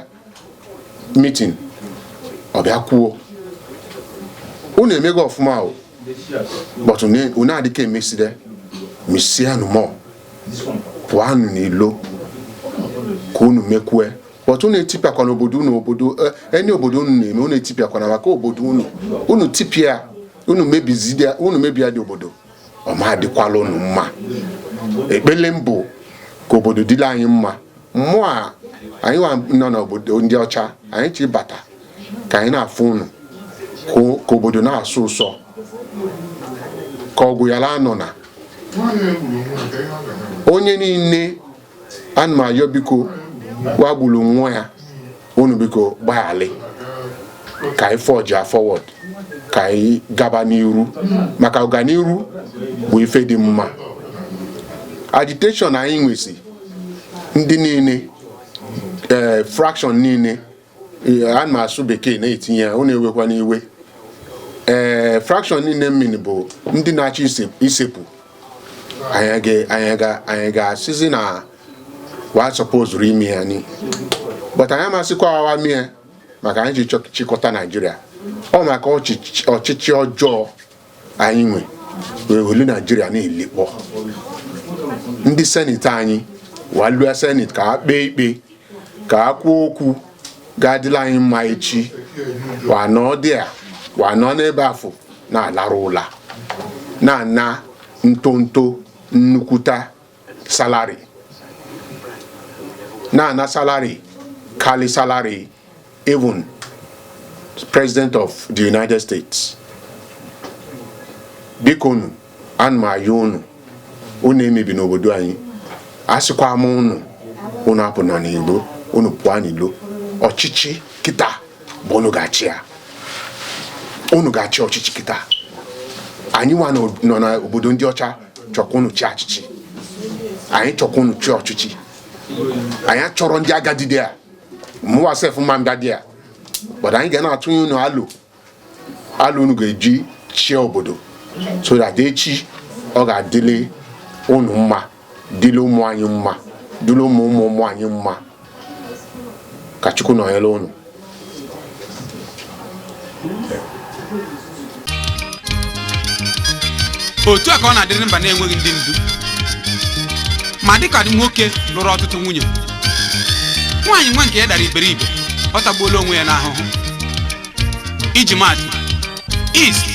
meeting, ọ bịa kwuo unu emego ọfụma o, but unu adịka emeside mesianụ mọ pụanụ n'ilo ka unu mekwue. But unu etipịakwana obodo unu. Obodo eni obodo unu na-eme, unu etipịakwana, maka obodo unu unu tipịa. Unu mebizidi, unu mebia dị obodo, ọ ma adịkwala unu mma. Ekpele m bụ ka obodo dịla anyị mma. Mmụọ a anyị nwa nọ n'obodo ndị ọcha, anyị chi bata ka anyị na-afụ unu ka obodo na-asụ ụsọ, ka ọgwụ yara anọ na onye niile. Ana m ayọ, biko, wagburu nwa ya, unu biko gbaghalị ka anyị forge forward, ka anyị gaba n'iru, maka ọganiru bụ ife dị mma. Agitation anyị nwesi, ndị niile, ee, fraction niile, ana m asụ bekee na-etinye ya, unu ewekwa n'iwe. Ee, fraction niile mmiri bụ ndị na-achọ isepụ anyị ga-asịzi na wa supposed ime ya ni, but anyị amasịkwa awa mie, maka anyị ji chịkọta Naijiria. Ọ maka ọchịchị ọjọọ anyị nwe wee welu Naijiria na-elekpọ. Ndị senate anyị walue senate ka ha kpee ikpe, ka ha kwuo okwu ga-adịla anyị mma echi. Wa nọ dị a, wa nọ n'ebe afọ na-alarụ ụla, na-ana ntonto nnukwuta salary, na-ana salary kali salary even President of the United States. Biko unu, ana m ayọ unu, unu emebi n'obodo anyị. Asịkwa m unu, unu apụ na n'ilo, unu pụọ n'ilo. Ọchịchị kịta bụ unu ga-achị ya, unu ga-achị ọchịchị kịta. Anyị nwa nọ n'obodo ndị ọcha chọkwa unu chi achịchị. Anyị chọkwa unu chi ọchịchị. Anyị achọrọ ndị agadi dị a, mụwa sef mma mbịa dị a, but anyị ga na-atụnye unu alụ alụ unu ga-eji chie obodo, so that echi ọ ga-adịrị unu mma, dịrị ụmụ anyị mma, dịrị ụmụ ụmụ ụmụ anyị mma. Ka Chukwu nọnyere unu. Otu a ka ọ na-adịrị mba na-enweghị ndị ndu. Ma dịka nwoke lụrụ ọtụtụ nwunye, nwaanyị nwa nke ya dara iberibe, ọ tagbuola onwe ya n'ahụhụ. Iji maatụ, East,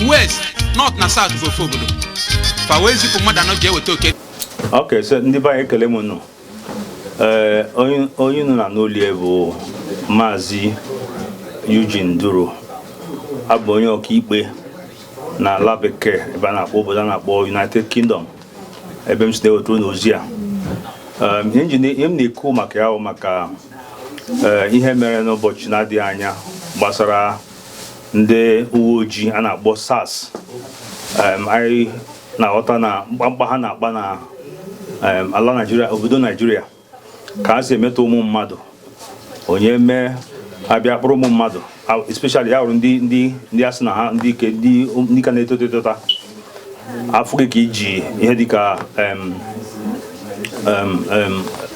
West, North na South bụ ofe obodo. Fa wee zipụ mmadụ anọ ji eweta oke. Ok, so ndị be anyị, ekele m nụ. Ee, onye nọ na n'olie bụ Maazị Eugene Duru. Abụ onye ọkaikpe na ala bekee, ebe a na-akpọ obodo a na-akpọ United Kingdom, ebe m si na-ewetara unu ozi a. Ihe m na-ekwu maka ya bụ maka ihe mere n'ụbọchị na-adịghị anya gbasara ndị uwe ojii a na-akpọ SARS. Anyị na-aghọta na mkpamkpa ha na-akpa na ala Naijiria, obodo Naijiria, ka ha si emetọ ụmụ mmadụ. Onye mee abịa kpụrụ ụmụ mmadụ, especially ya hụrụ ndị a sị na ha ndị ike, ndị ka na-eto etota, afụ gị ka iji ihe dịka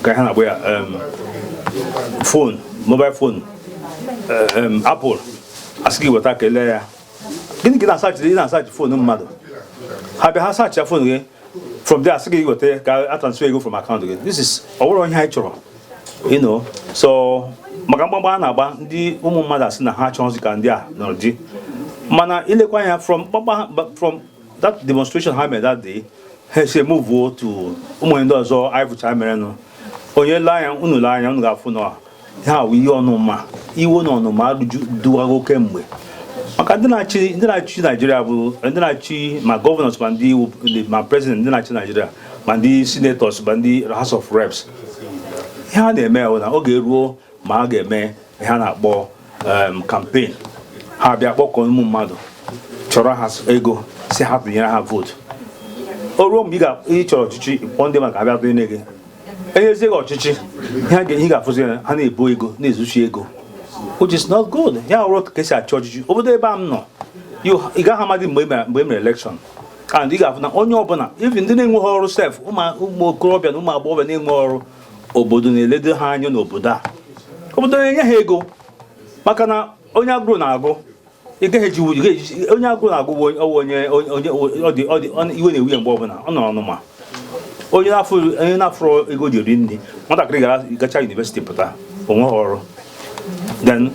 ka ha na-akpọ ya, phone, mobile phone, Apple, asị gị weta kelee ya. Gịnị ka ị na-asearch? Ị na-asearch phone mmadụ. Ha bịa, ha search ya phone gị. From there, asị gị weta ka a transfer ego from account gị. This is ọ bụrụ ihe anyị chọrọ. So maka mgbagba a na-agba ndị ụmụ mmadụ, asị na ha achọghịzị ka ndị a nọrọ di. Mana ilekwa anya from mgbagba, from that demonstration ha mere that day, ha esi move to ụmụ ndị ọzọ anyị fụchara merenụ. Onye lee anya, unu lee anya, unu ga-afụ na ha awụ ihe ọnụma, iwe na ọnụma duwago kemgbe, maka ndị na-achị Naijiria bụ ndị na-achị, ma governors, ma ndị iwu, ma president, ndị na-achị Naijiria, ma ndị senators, ma ndị House of Reps. Ihe a na-eme bụ na oge ruo ma a ga-eme ihe a na-akpọ campaign, ha bịa kpọkọọ ụmụ mmadụ, chọrọ ha ego, si ha tụnyere ha vote. O ruo mgbe ị chọrọ ọchịchị, kpọọ ndị maka abịa tụnyere gị, enyezie gị ọchịchị, ihe ga-afụzi ya, ha na-ebu ego, na-ezuchi ego, which is not good. Ya hụrụ ka esi achị ọchịchị obodo ebe a m nọ, ị gaghị amadị mgbe e mere election, and ị ga-afụ na onye ọbụla, even ndị na-enweghị ọrụ sef, ụmụ okorobịa na ụmụ agbọghọbịa na-enwe ọrụ, obodo na-eledo ha anya n'obodo a. Obodo na-enye ha ego, maka na onye agụrụ na-agụ, ị gaghị eji ị gaghị onye agụrụ na-agụ bụ onye onye ọ dị iwe na-ewu ya mgbe ọbụla ọ nọrọ n'ọnụma. Onye na-afụrụ ego ji eri nri, nwatakịrị gara gacha university pụta, onweghị ọrụ, then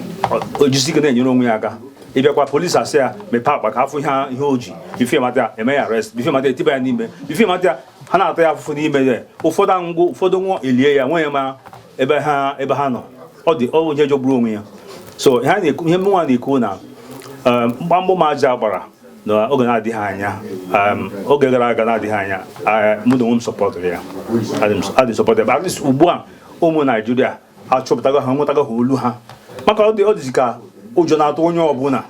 o jisi ike na-enyere onwe ya aka. Ịbịakwa polisi asị ya mepee akpa ka afụ ihe o ji before mata ya eme ya arrest, before mata etiba ya n'ime, before mata ya ha na-ata ya afụfụ n'ime ya. Ụfọdụ angwụ, ụfọdụ nwụọ, elie ya nwe ya ma ebe ha nọ. Ọ dị ọ onye jọgburu onwe ya. So ihe a na-ekwu, ihe mụnwa na-ekwu na mgbamgbụ m aja gbara n'oge na-adịghị anya, oge gara aga na-adịghị anya, mụ na onwe m supportụrụ ya. Adị support, but at least ugbu a ụmụ Naijiria achọpụtago ha, nwetago ha olu ha, maka ọ dịzi ka ụjọ na-atụ onye ọbụla,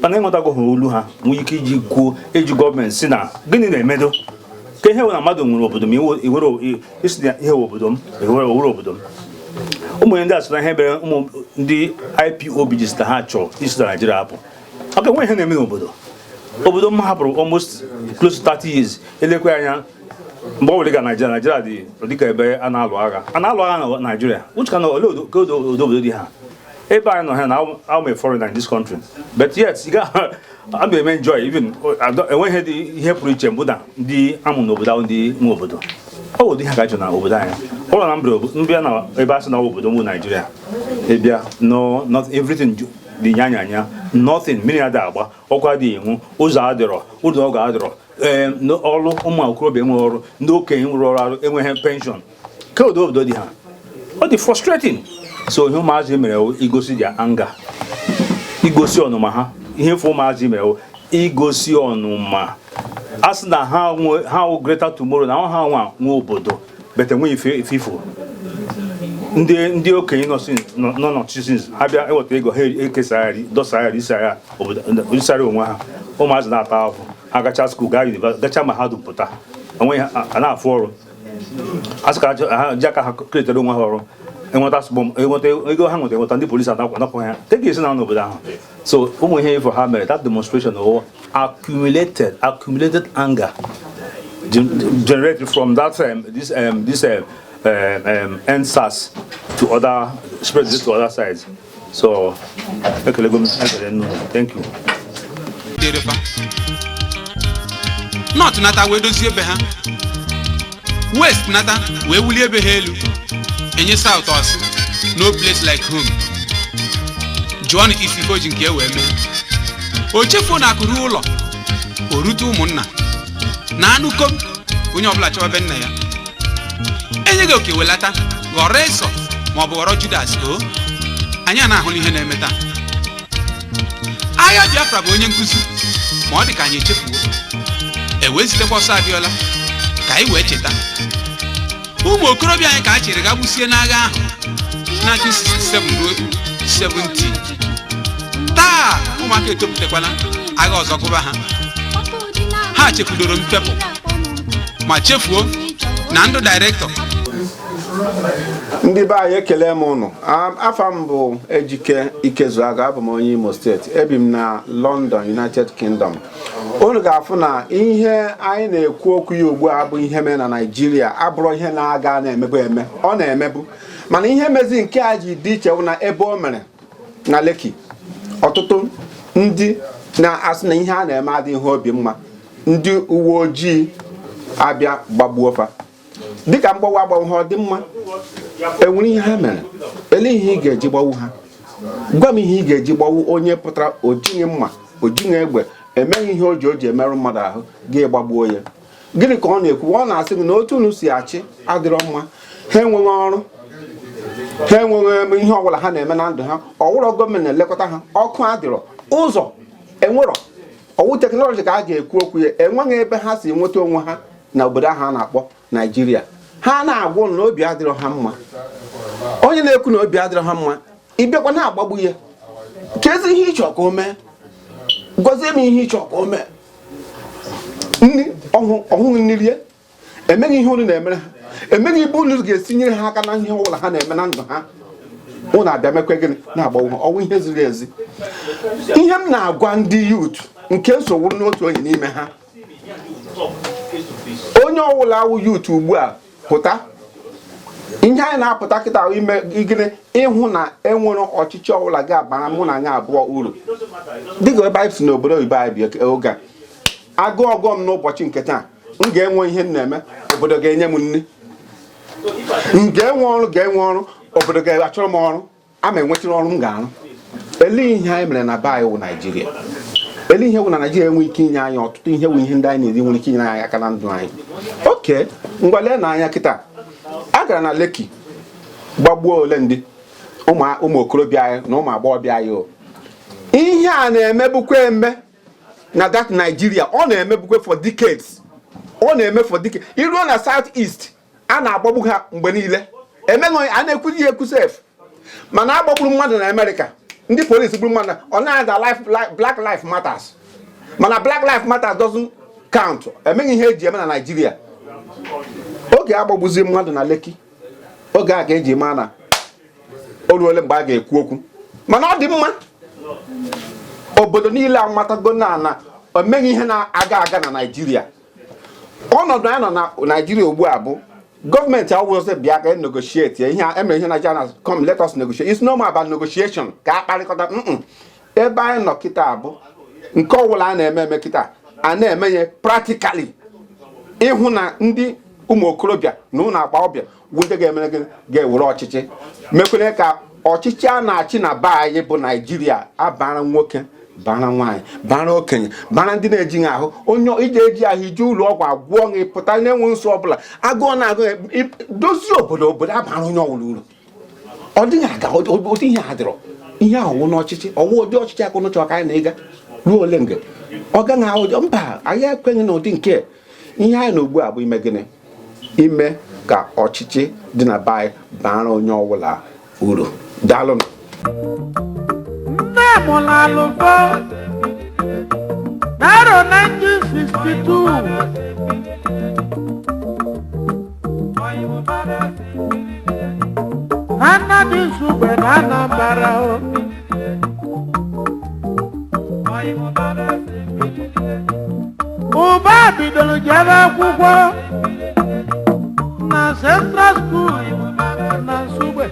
mana enwetago ha olu ha, nwee ike iji kwuo, iji gọọmenti si na gịnị na-emedo ka ihe wụ na mmadụ nwere obodo ma iwere isi na ihe wụ obodo m, ewere owere obodo m. Ụmụ ihe ndị a so na ihe mere ụmụ ndị IPOB ji sị na ha chọrọ isi na Naijiria apụ, maka enwe ihe na-eme n'obodo. Obodo m hapụrụ almost close to 30 years, elekwe anya mgbe ọ bụla ị ga Naijiria, Naijiria dị dịka ebe a na-alụ agha, a na-alụ agha na Naijiria. Uche ka na ole ka obodo dị ha ebe anyị nọ ha na I'm a foreigner in this country, but yet you ga a na-eme enjoy, even enweghị dị ihe pụrụ iche mbụ na ndị amụ n'obodo ahụ, ndị nwe obodo. Ọ bụ ụdị ihe ka anyị chọrọ na obodo anyị. Ọ bụrụ na mbịa na ebe a sị na obodo mbụ Naijiria, ịbịa no, not everything dị nya nya, nothing, mmiri adịghị agba, ọkụ adịghị enwu, ụzọ adịrọ, ụlọ ọgwụ adịrọ, ee, ọrụ ụmụ okorobịa enweghị ọrụ, ndị okenye nwere ọrụ arụ enweghị pension, ke obodo obodo dị ha, ọ dị frustrating. So ihe ụmụazị mere wụ igosi their anger, igosi ọnụma ha. Ihe fụ ụmụazị mere wụ igosi ọnụma, a sị na ha nwe ha wụ greater tomorrow, na ha nwa nwe obodo, but enweghị ife ifo ndị okenye nọ n'ọchịchị since ha bịa eweta ego ha ekesagharị, dọsagharị, isagharị obodo, isagharị onwe ha. Ụmụazị na-ata ahụhụ. Ha gacha school, gaa university, gacha mahadum, pụta, onwe ha a na-afụ ọrụ. A sị ka ha ji aka ha createre onwe ha ọrụ, enweta sbọm, enweta ego ha nweta, enweta ndị polisi anapụ ha take esi na n'obodo ahụ. So ụmụ ihe ifo ha mere that demonstration wụ accumulated anger generated from that this EndSARS to other spread this to other sides. So ekelego m, ekele nnụ, thank you. Dịrịfa North nata wee dozie ebe ha, West nata wee wulie ebe ha elu, enye South ọsị no place like home. Jụọ na isi ife o ji nke e wee mee. O chefuo na akụrụ ụlọ o rute ụmụnna na anụkom, onye ọbụla chọwa ebe nna ya. Enyeghị oke welata, ghọrọ Ịsọ maọbụ ghọrọ Judas. O anyị a na-ahụla ihe na-eme taa. Agha Biafra bụ onye nkụzi, ma ọ dị ka anyị echefuo. E wee zitekwa ọsọ Abịọla ka anyị wee cheta ụmụ okorobịa anyị ka a chịrị ga gbusie n'agha ahụ 1967 ruo 70. Taa ụmụaka etopụtakwala, agha ọzọ gụba ha. Ha chefudoro mpepụ ma chefuo na ndụ director. Ndị be anyị, ekele m ụnụ. Afa m bụ Ejike Ikezuaga, abụ m onye Imo Steeti, ebi m na London, United Kingdom. Unu ga-afụ na ihe anyị na-ekwu okwu ya ugbu a bụ ihe mere na Naịjirịa, abụrụ ihe na-aga na-emebu eme, ọ na-emebu, mana ihe mezi nke a ji dị iche bụ na ebe o mere na Lekki, ọtụtụ ndị na-asị na ihe a na-eme adịghị obi mma, ndị uwe ojii abịa gbagbuo fa. Dịka mgbawa agbawu ha, ọ dị mma? Enwere ihe ha mere? Ele ihe ị ga-eji gbawu ha? Gwa m ihe ị ga-eji gbawu onye pụtara, o jighị mma, o jighị egbe, emeghị ihe o ji emerụ mmadụ ahụ, gị gbagbuo ya. Gịnị ka ọ na-ekwu? Ọ na-asị gị na otu unu si achị adịrọ mma. Ha enweghị ọrụ, ha enweghị ihe ọbụla ha na-eme na ndụ ha. Ọwụrọ gọọmenti na-elekọta ha, ọkụ adịrọ, ụzọ enwerọ, ọwụ technology ka a ga-ekwu okwu ya, enweghị ebe ha si nweta onwe ha na obodo ahụ a na-akpọ Naijiria. Ha na-agwụ na obi adịrọ ha mma. Onye na-ekwu na obi adịrọ ha mma, ịbịakwa na-agbagbu ya, ka ezi ihe ịchọ ka o mee? Gwazie m ihe ịchọ ka o mee. Nri ọhụghị, nri rie, emeghị ihe unu na-emere ha, emeghị ibe unu ga-esinyere ha aka na ihe ọbụla ha na-eme na ndụ ha. Unu abịa mekwe gịnị? Na-agbanwe ha. Ọnwụ ihe ziri ezi. Ihe m na-agwa ndị youth nke nsogbu n'otu onye n'ime ha, onye ọbụla awụ youth ugbu a pụta, ihe anyị na-apụta kịta ahụ ime gịnị? Ịhụ na enwere ọchịchị ọbụla ga-abara mụ na anyị abụọ uru, dịka ebe anyị si n'obodo oyibo anyị bi oge a. Agụụ ọgụọ m n'ụbọchị nke taa, m ga-enwe ihe m na-eme, obodo ga-enye m nri. M ga-enwe ọrụ, ga-enwe ọrụ, obodo ga-achọrọ m ọrụ, ama enwetara ọrụ m ga-arụ. Elee ihe anyị mere na be anyị wụ Naijiria? Elee ihe wụ na Naijiria enwe ike inye anyị ọtụtụ ihe wụ ihe ndị anyị na-eri nwere ike inyere anyị aka na ndụ anyị? Oke ngwa, lee na anya kịta, a gara na Lekki gbagbuo ole ndị ụmụ okorobịa anyị na ụmụ agbọghọbịa anyị. O ihe a na-emebukwa eme na that Nigeria, ọ na-emebukwa for decades, ọ na-eme for decades. Iruo na South East, a na-agbagbu ha mgbe niile, emeghị a na-ekwuzi ya ekwu sef. Mana agbagburu mmadụ na Amerịka, ndị polisi gburu mmadụ, ọ na-ada Black Life Matters. Mana Black Life Matters doesn't count, emeghị ihe eji eme na Nigeria. Oge agbagbuzi mmadụ na Lekki, oge a ka eji maa na o ruole mgbe a ga-ekwu okwu. Mana ọ dị mma, obodo niile amatago na omeghị ihe na-aga aga na Naijiria. Ọnọdụ anyị nọ na Naijiria ugbu a bụ gọọmenti awụzị bịa ka negotiate ihe emere ihe Nigeria na come, let us negotiate. It's no more about negotiation ka a kparịkọta. Ebe anyị nọ kịta bụ nke ọbụla a na-eme eme kịta, a na-eme ya practically, ịhụ na ndị ụmụ okorobịa na ụmụ agbọghọbịa wụ ndị ga-emere gịnị, ga-ewere ọchịchị, mekwere ka ọchịchị a na-achị na be anyị bụ Naijiria abara nwoke, bara nwaanyị, bara okenye, bara ndị na-ejighị ahụ. Onye ije eji ahụ ije ụlọ ọgwụ agwụọ gị, pụta na-enwe nsọ ọbụla, agụọ na-agụ, dozie obodo, obodo abara onye ọbụla uru. Ọ dịghị aga ụdị ihe adịrọ ihe ahụ wụ n'ọchịchị ọwụ ụdị ọchịchị akụnụchọ ka anyị na-ịga ruo ole nge ọ gaghị ahụ. Mba, anyị ekweghị na ụdị nke ihe anyị na ugbu a bụ ime gịnị? Ime ka ọchịchị dị na be anyị bara onye ọbụla uru. Daalụnụ. Nne mụrụ alụfọ n'arọ 1962. Na Nnadị Nsugbe na Anambra. O Ụba bidoro jebe akwụkwọ na Central School na Nsugbe.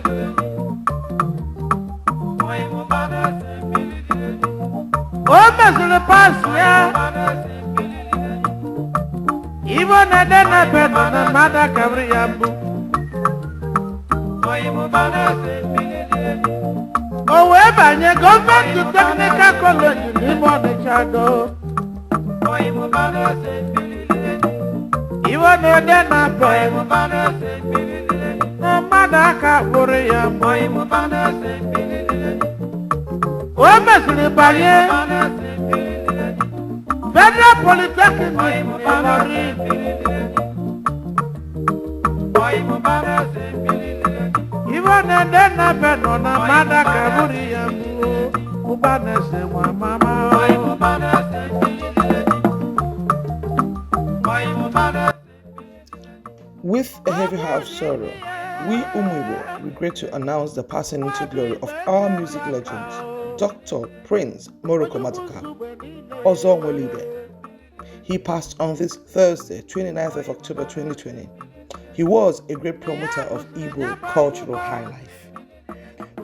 O mesịrị pass ya. Ibo na-ede na be nọ na mmadụ akabiri ya mbụ. O wee banye Gọọmenti Technical College n'ime Ọnịcha do. Ibo na-ede na be na mmadụ aka kpụrụ ya mbụ. O mesịrị banye Federal Polytechnic Ìlọrin. Ibo na-ede na be nọ na mmadụ aka bụrụ ya mbụ. Ụba na-ese nwa mama o. With a heavy heart of sorrow, we Umuibo regret to announce the passing into glory of our music legend, Dr. Prince Morocco Maduka, Ozo Nwelibe. He passed on this Thursday, 29th of October 2020. He was a great promoter of Igbo cultural high life.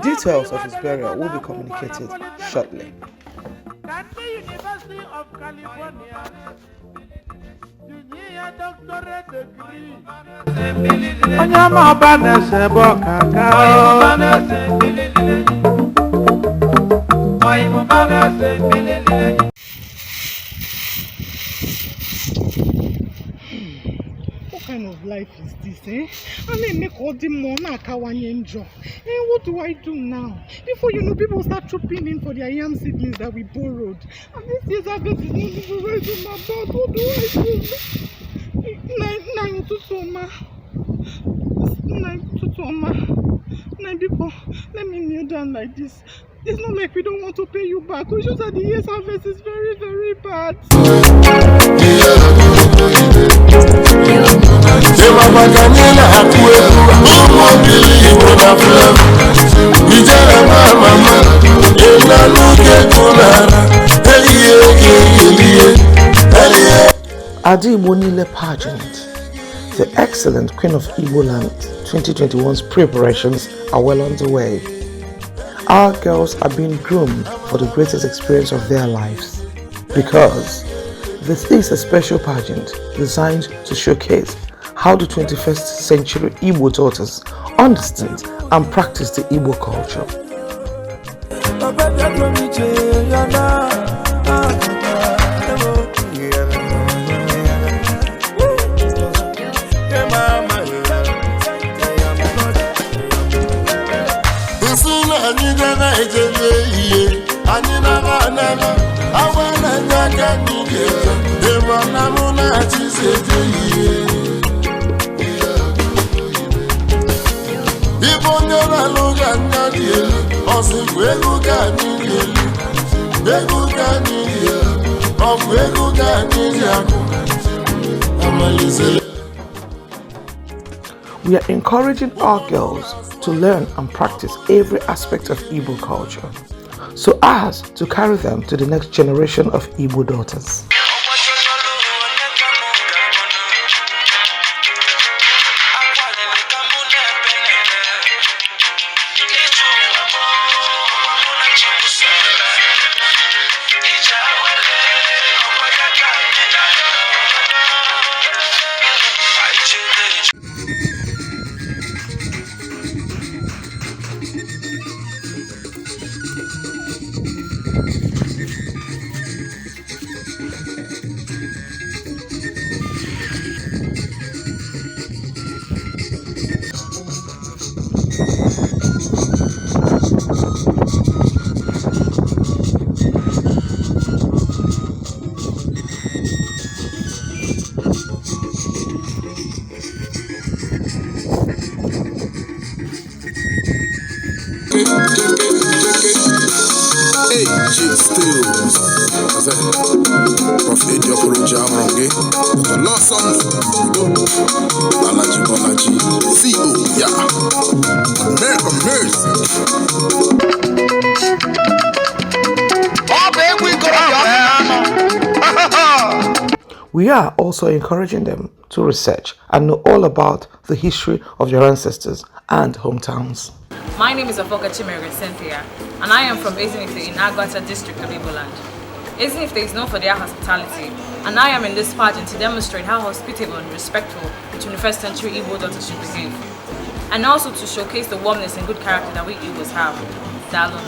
Details of his burial will be communicated shortly. Ndị University of California tinye ya doctorate degree. Onye ọma, ọba na-ese bụ ọkaka o. What kind of life is this, eh? A na-eme ka ọ dị mma, ọ na-akawanye njọ. Eh, what do I do now? Before you know, people start trooping in for their yam seedlings that we borrowed. And this year's harvest is not even right on my back. What do I do? Nna, ụtụtụ ọma. Nna, ụtụtụ ọma. Nna, biko, let me kneel down like this. It's not like we don't want to pay you back. It's just that the year's harvest is very, very bad. Ịmakwa ka anyị na-akụ egwu ụmụ obili Igbo na Flavor ijere nwa mama ịnanụ ka egwu n'ara elie ga-elie elie. Ada Igbo Nile pageant, the excellent Queen of Igbo Land 2021's preparations are well underway. Our girls are being groomed for the greatest experience of their lives because this is a special pageant designed to showcase how the 21st century Igbo daughters understand and practice the Igbo culture. Ọbẹ̀ bịa dùn mí jẹ yàrá. Nsị na anyị ga na-ejebe ihe anyị nara anara awa na-enye aka anyị ga-eje ịma na mụ na-achịzi eje ihe ịbụ onye na-alụ ga anya dị elu ọsịkwa ego ka anyị dị elu ego ka anyị dị elu ọ bụ ego ka anyị ji akụ amalizere. We are encouraging our girls to learn and practice every aspect of Igbo culture so as to carry them to the next generation of Igbo daughters. AG Stills. Prof. Eddie Okoroji ahụrụ gị. Dr. Lawson Udo. Alaji Bolaji. CEO ya. American Music. Ọ bụ egwu ikorobịa anọ. We are also encouraging them to research and know all about the history of their ancestors and hometowns. My name is Afoka Chimerige Cynthia, and I am from Ezinifte in Aguata district of Igboland. Ezinifte is known for their hospitality, and I am in this pageant to demonstrate how hospitable and respectful the 21st century Igbo daughters should behave, and also to showcase the warmness and good character that we Igbos have. Dalun.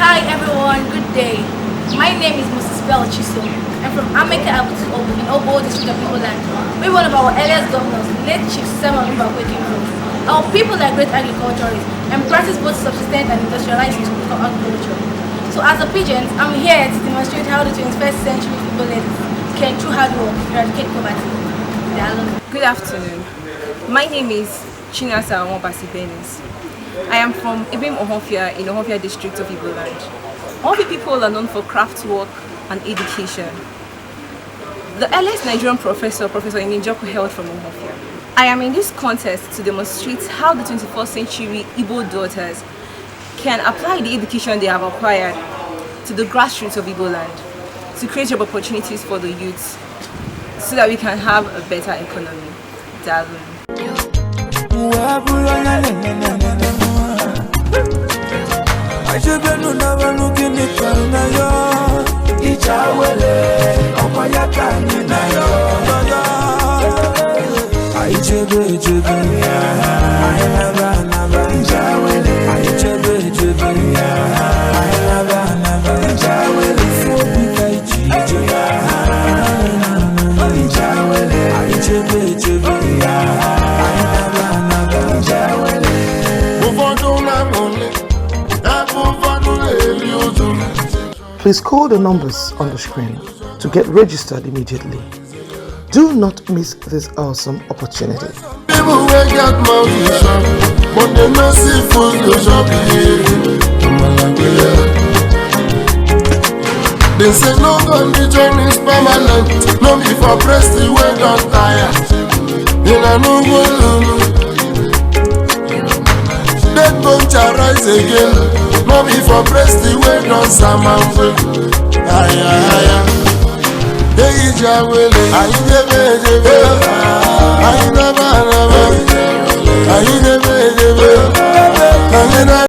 Hi everyone, good day. My name is Mrs. Bell Chisom. I'm from Ameke Abutu in Obo district of Igboland, where one of our earliest governors, late Chief Simon Mbakwe, came from. Our people are great agriculturists and practice both subsistence and industrialized agriculture. So as a pageant, I'm here to demonstrate how the 21st century Igbo ladies can, through hard work, eradicate poverty. Dalun. Good afternoon. My name is Chinasa Nwabasi Benis. I am from Ibim Ohofia in Ohofia district of Igboland. Ohofia people are known for craft work and education. The earliest Nigerian professor, Professor Ininjoku, hailed from Ohofia. I am in this contest to demonstrate how the 21st century Igbo daughters can apply the education they have acquired to the grassroots of Igbo land to create job opportunities for the youth so that we can have a better economy. Dalun. Ụfọdụ na-aṅụlị ebe ụfọdụ na-eri ụjụ. Please call the numbers on the screen to get registered immediately. Do not miss this awesome opportunity. People wey get mouth to chop, but dem no see food to chop. They say no condition is permanent, no be for breast wey don tire. Una no go lulu. Dead bone shall rise again, no be for breast wey don samamwe. Aya aya. Eyi jawele, ayi debe debe, ayi naba naba, ayi debe debe, ayi naba.